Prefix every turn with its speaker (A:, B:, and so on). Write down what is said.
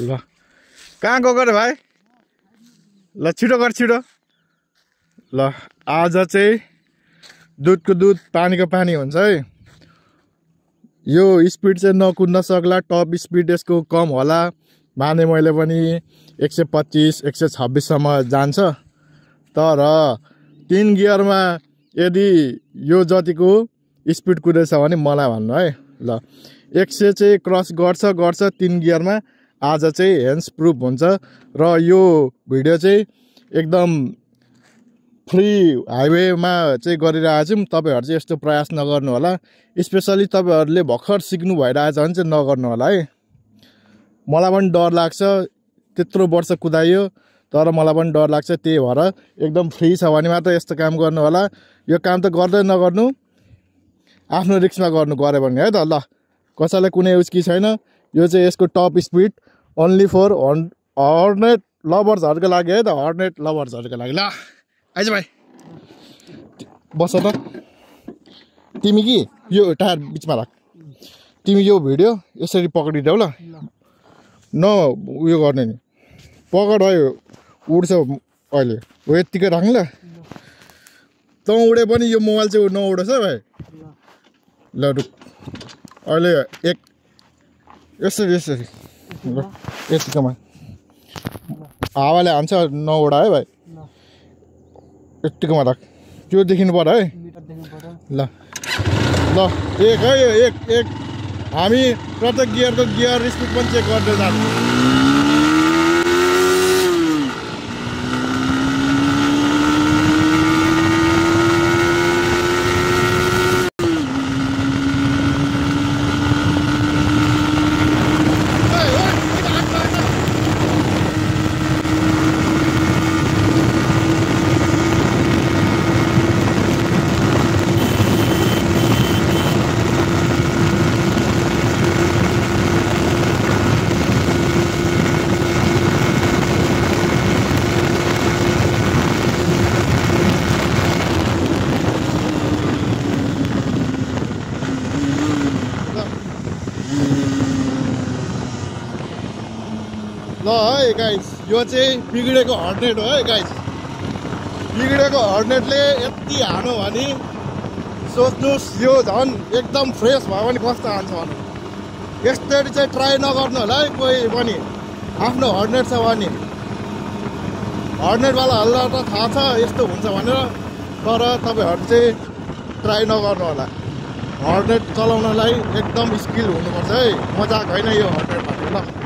A: ल कहाँ गएको रे भाइ ल छिटो गर छिटो ल आज चाहिँ दुधको दुध पानीको पानी हुन्छ है यो स्पिड चाहिँ नकुद्न सक्ला टप स्पिड यसको कम होला माने मैले पनि 125 126 सम्म जान्छ तर 3 गियरमा यदि यो जतिको स्पिड कुदेछ भने मलाई भन्नु है ल 100 चाहिँ क्रस गर्छ 3 गियरमा आज चाहिँ ह्यान्ड्स प्रुफ हुन्छ र यो भिडियो चाहिँ एकदम फ्री हाइवेमा चाहिँ गरिरहेको छौँ तपाईहरु चाहिँ यस्तो प्रयास नगर्नु होला स्पेशली तपाईहरुले भर्खर सिक्नु भइरहेछ भने चाहिँ नगर्नु होला है मलाई पनि डर लाग्छ त्यत्रो वर्ष कुदायो तर मलाई पनि डर लाग्छ त्यही भएर एकदम फ्री छ भने मात्र यस्तो काम गर्नु होला यो काम त गर्दै नगर्नु आफ्नो रिस्कमा गर्नु गरे भने है त ल कसैलाई कुनै उस्की छैन यो चाहिँ यसको टप स्पिड ओन्ली फर हर्नेट लभर्सहरुको लागि है त हर्नेट लभर्सहरुको लागि ल आइज भाइ बस त तिमी कि यो टायर बिचमा राख तिमी यो भिडियो यसरी पक्रिदेऊ ल न उयो गर्ने नि पकड भयो उड्छ अहिले हो यतिकै राख्नु ल त उडे पनि यो मोबाइल चाहिँ नउडोस् है भाइ ल रुक अहिले एक यसरी ल यतिकोमा हावाले हान्छ नउडा है भाइ यतिकोमा राख त्यो देखिनु पर्यो है ल ल एक है एक हामी प्रत्येक गियरको गियर स्पिड पनि चेक गर्दै जान्छौँ ल है गाइस यो चाहिँ बिग्रेको हर्नेट हो है गाइस बिग्रेको हर्नेटले यति हानो भने सोच्नुस् यो झन् एकदम फ्रेस भयो भने कस्तो हान्छ भने यसरी चाहिँ ट्राई नगर्नु होला है कोही पनि आफ्नो हर्नेट छ भने हर्नेटवालाहरूलाई त थाहा छ यस्तो हुन्छ भनेर तर तपाईहरु चाहिँ ट्राई नगर्नु होला हर्नेट चलाउनलाई एकदम स्किल हुनुपर्छ है मजाक होइन यो हर्नेट भन्ने ल